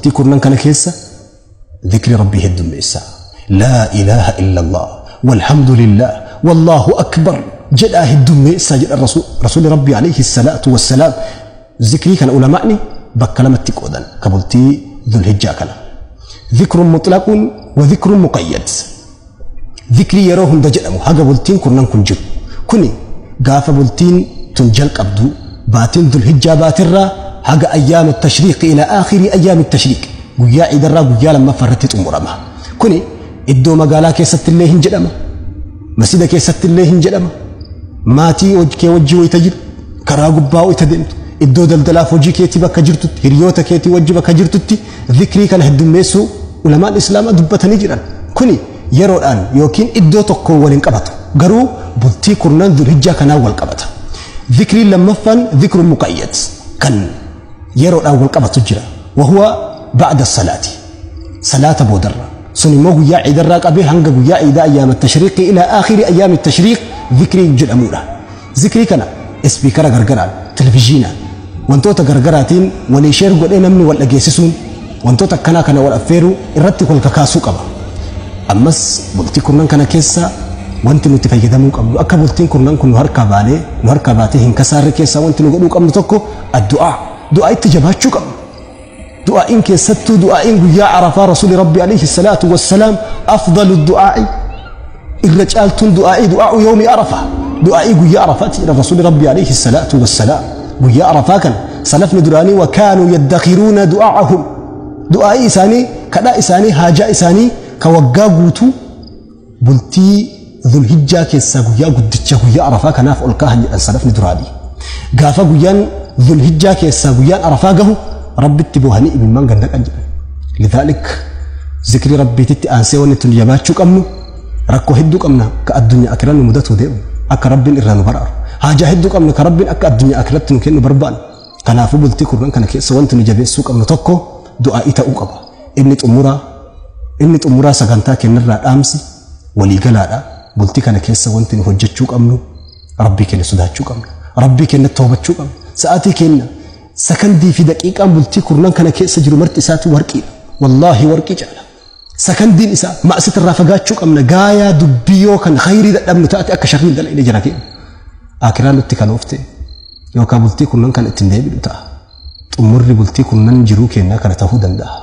Bultii kurnan kana keessa dhikri Rabbii heddummeessaa. Laa ilaaha illallah walhamdulillah wallaahu akbar jedhaa heddummeessaa jedha rasuulli Rabbii alayhi salaatu wassalaam. Zikrii kana ulamaa'ni bakka lamatti qoodan ka bultii Dhulhijjaa kana. Dhikrun mutlaqun wa dhikrun muqayyad. Dhikrii yeroo hunda jedhamu haga bultiin kurnan kun jiru. Kuni gaafa bultiin tun jalqabdu baatiin Dhulhijjaa baatirraa haga ayyaama tashriiqi ila aakhiri ayyaami tashriiq guyyaa ciidarraa guyyaa lammaffaa irratti xumurama. Kuni iddoo magaalaa keessatti illee hin jedhama. Masjida keessatti illee hin jedhama. Maatii kee wajjii wayita jiru, karaa gubbaa wayita deemtu, iddoo daldalaaf hojii keetii bakka jirtutti, hiriyoota keetii wajji bakka jirtutti dhikrii kana heddummeessuu ulamaan islaamaa dubbatanii jiran. Kuni yeroodhaan yookiin iddoo tokkoon wal hin qabatu. Garuu bultii kurnan Dhulhijjaa kanaan wal qabata. Dhikriin lammaffaan dhikrun muqayyad kan yeroodhaan wal qabatu jira. Wahuwa ba'da salaati. Salaata boodarra. Sun immoo guyyaa ciidarraa qabee hanga guyyaa ciidaa ayyaama tashriiqii ila aakhiri ayyaami tashriiq dhikrii jedhamudha. Zikrii kana ispiikara gargaraan, televizhiinaan, wantoota gargaraatiin walii sheer godhee namni wal dhageessisuun wantoota akkanaa kana wal affeeruu irratti wal kakaasuu qaba. Ammas bultii kurnan kana keessa wanti nuti fayyadamuu qabnu akka bultiin kurnan kun nu harkaa baanee nu harkaa baatee hin kasaarre keessaa wanti nu godhuu qabnu tokko addu'aa. Du'aa itti jabaachuu qabnu. Du'aa'iin keessattuu du'aa'iin guyyaa Arafaa Rasuuli Rabbi alayhi salaatu wassalaam afdalu du'aa'i irra caaltuun du'aa'ii du'aa'u yoomi Arafaa du'aa'ii guyyaa Arafaati jedha Rasuuli Rabbi alayhi salaatu wassalaam. Guyyaa Arafaa kana salafni duraanii wa kaanuu yaddakhiruuna du'aa'ahum du'aa'ii isaanii kadhaa isaanii haajaa isaanii ka waggaa guutuu bultii Dhulhijjaa keessaa guyyaa guddicha guyyaa Arafaa kanaaf ol kaahan jedhan salafni duraanii. Gaafa guyyaan Dhulhijjaa keessaa guyyaan Arafaa gahu Rabbitti boohanii imimmaan gad naqan jedhan. Lidhaalik zikrii Rabbiititti aansee wanni tun jabaachuu qabnu rakkoo hedduu qabna ka addunyaa akiraa nu mudatuu deemu akka Rabbiin irraa nu baraaru. Haajaa hedduu qabna ka Rabbiin akka addunyaa akiratti nu kennu barbaannu. Kanaafuu bultii kurnan kana keessa wanti nu jabeessuu qabnu tokko du'aa'ii ta'uu qaba. Inni xumuraa sagantaa kennarraa dhaamsi waliigalaadha. Bultii kana keessa wanti nu hojjechuu qabnu Rabbii keenya sodaachuu qabna. Rabbii keenya toobachuu qabna. Sa'aatii keenya sakandii fi daqiiqaan bultii kurnan kana keessa jiru marti isaatu warqiidha. Wallaahi warqii caala. Sakandiin isaa ma'asita irraa fagaachuu qabna. Gaayaa dubbii yoo kan khayrii dadhabnu taate akka sharriin dalagne jira keenya. Akiraan nutti kan oofte yookaan bultii kurnan kan ittiin deebinu ta'a. Xumurri bultii kurnan jiruu keenyaa kana ta'uu danda'a.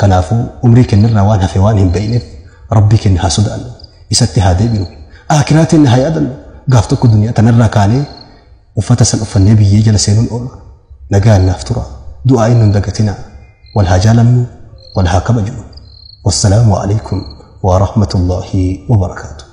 Kanaafuu umrii keenyarraa waan hafe waan hin beekneef Rabbii keenya haa sodaannu. Isatti haa deebinu. Akiraa teenya haa yaadannu. Gaaf tokko duniyaa tanarraa kaanee uffata san uffannee biyyee jala seenuun oolu. Nagaan naaf tura. Du'aa inni hin dagatinaa. Wal haa jaalannu. Wal haa kabajnu. Wassalaamu alaikum wa rahmatullahi wa barakaatuh.